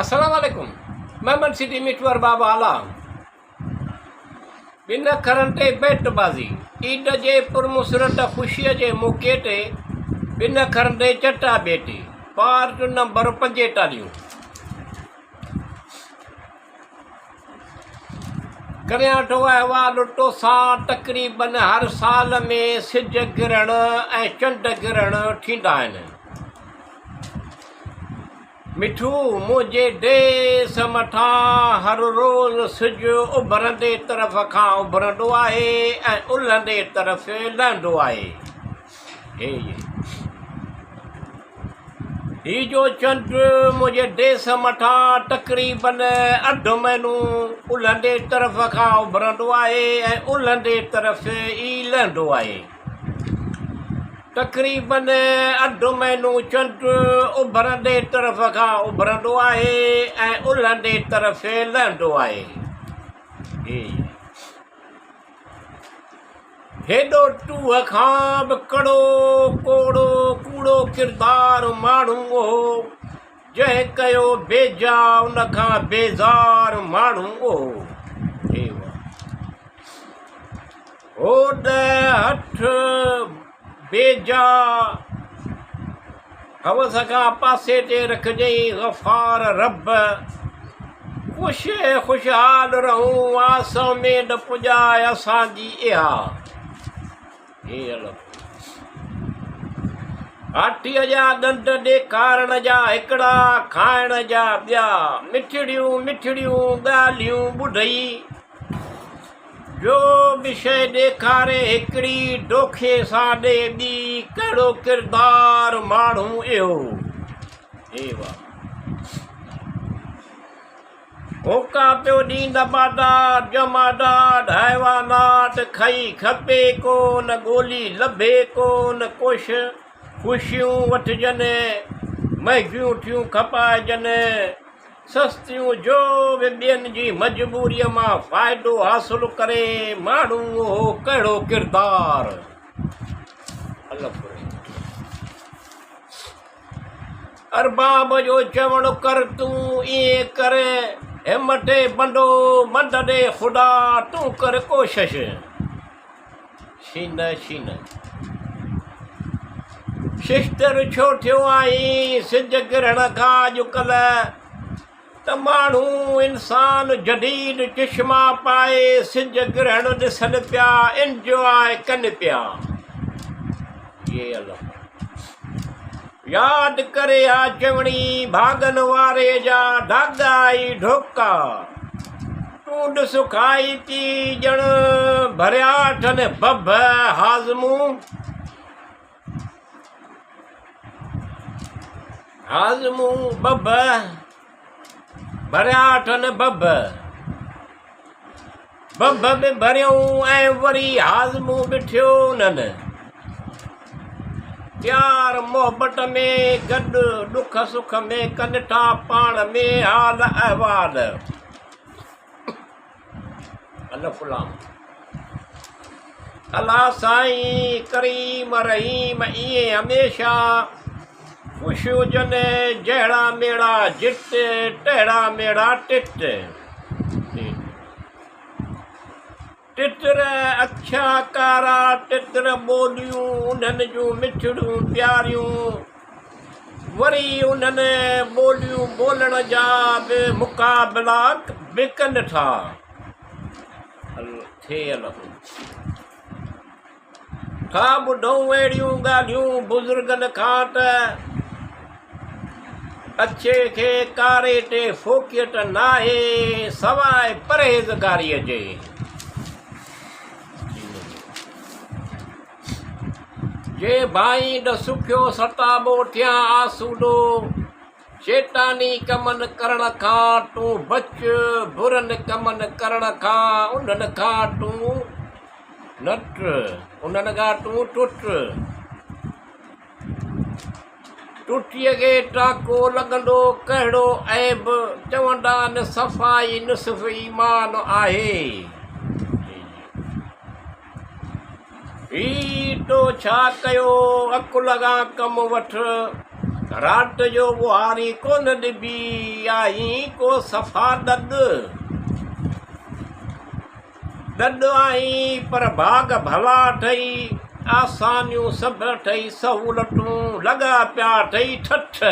السلام عليڪم مهمن سٽي مٺو ارباب اعليٰ ٻن اکرن تي بيٽ بازي عيد جي پرمسرت خوشيء جي موقعي تي ٻن اکرن تي چٽا ڀيٽي پارٽ نمبر پنجيتاليهون ڪريان ٿو احوال توسان تقريبن هر سال ۾ سج گرهڻ ۽ چنڊ گرهڻ ٿيندا آهن. مٺو منهنجي ديس مٿان هر روز سج اڀرندي طرف کان اڀرندو آهي ۽ الهندي طرف لهندو آهي. هي جو چنڊ منهنجي ديس مٿان تقريبن اڌ مهينو الهندي طرف کان اڀرندو آهي ۽ الهندي طرف ئي لهندو آهي. تقريبن اڌ مهينو چنڊ اڀرندي طرف کان اڀرندو آهي ۽ الهندي طرف لهندو آهي. هيڏو ٽوهه کان به ڪڙو ڪوڙو ڪوڙو ڪردار ماڻهو هو، جنهن ڪيو بيجا ان کان بيزار ماڻهو هو. هوڏ هٺ بيجا هوس کان پاسي تي رکجئين غفار رب خوش خوشحال رهون آس اميد پڄاء اسان جي اها هي الف هاٺيء جا ڏند ڏيکارڻ جا هڪڙا کائڻ جا ٻيا مٺڙيون مٺڙيون ڳالهيون ٻڌئي جو به شيء ڏيکاري هڪڙي دوکي سان ڏي ٻي ڪهڙو ڪردار ماڻهو اهو. هي واهه. هوڪا پيو ڏين دٻادار جمعدار حيوانات کئي کپي ڪون ڳولي لڀي ڪون ڪوش خوشيون وٺجن مهگيون ٿيون کپائجن. سستيون جو به ٻين جي مجبوريء مان فائدو حاصل ڪري ماڻهو اهو ڪهڙو ڪردار؟ ارباب جو چوڻ ڪر تون ائين ڪر همت بندو مند ڏي خدا تون ڪر ڪوشش. شين شين ششتر ڇو ٿيو آهين سج گرهڻ کان اڄڪلهه ته ماڻهو انسان جديد چشما پائي سج گرهڻ ڏسن پيا انجواء ڪن پيا. ياد ڪري ها چوڻي ڀاڳن واري جا ڌاڳا ئي ڌوڪا. تون ڏس کائي پي ڄڻ ڀريا اٿن ڀڀ هاضمون هاضمون ڀڀ ڀريا اٿن ڀڀ. ڀڀ به ڀريئون ۽ وري هاضمو به ٿيو انهن. پيار محبت ۾ گڏ ڏک سک ۾ ڪن ٿا پاڻ ۾ حال احوال. الف لام. الله سائين ڪريم رحيم ائين هميشه خوش هجن جهڙا ميڙا جت تهڙا ميڙا تت. تتر اڇا ڪارا تتر ٻوليون انهن جون مٺڙيون پياريون وري انهن ٻوليون ٻولڻ جا به مقابلا به ڪن ٿا. ٿا ٻڌون اهڙيون ڳالهيون بزرگن کان ته اڇي کي ڪاري تي فوقيت ناهي سواء پرهيزگاريء جي. جي ڀائين ته سکيو ستابو ٿيان آسودو. شيطاني ڪمن ڪرڻ کان تون بچ، برن ڪمن ڪرڻ کان انهن کان تون نٽ، انهن کان تون ٽٽ. ٽوٽيء کي ٽاڪو لڳندو ڪهڙو عيب، چوندا نه صفائي نصف ايمان آهي. هي تو ڇا ڪيو، عقل کان ڪم وٺ. رات جو ٻوهاري ڪونه ڏبي، آهين ڪو صفا ڏڏ. ڏڏ آهين پر ڀاڳ ڀلا اٿئي، آسانيون سڀ اٿئي، سهولتون لڳا پيا اٿئي ٺٺ.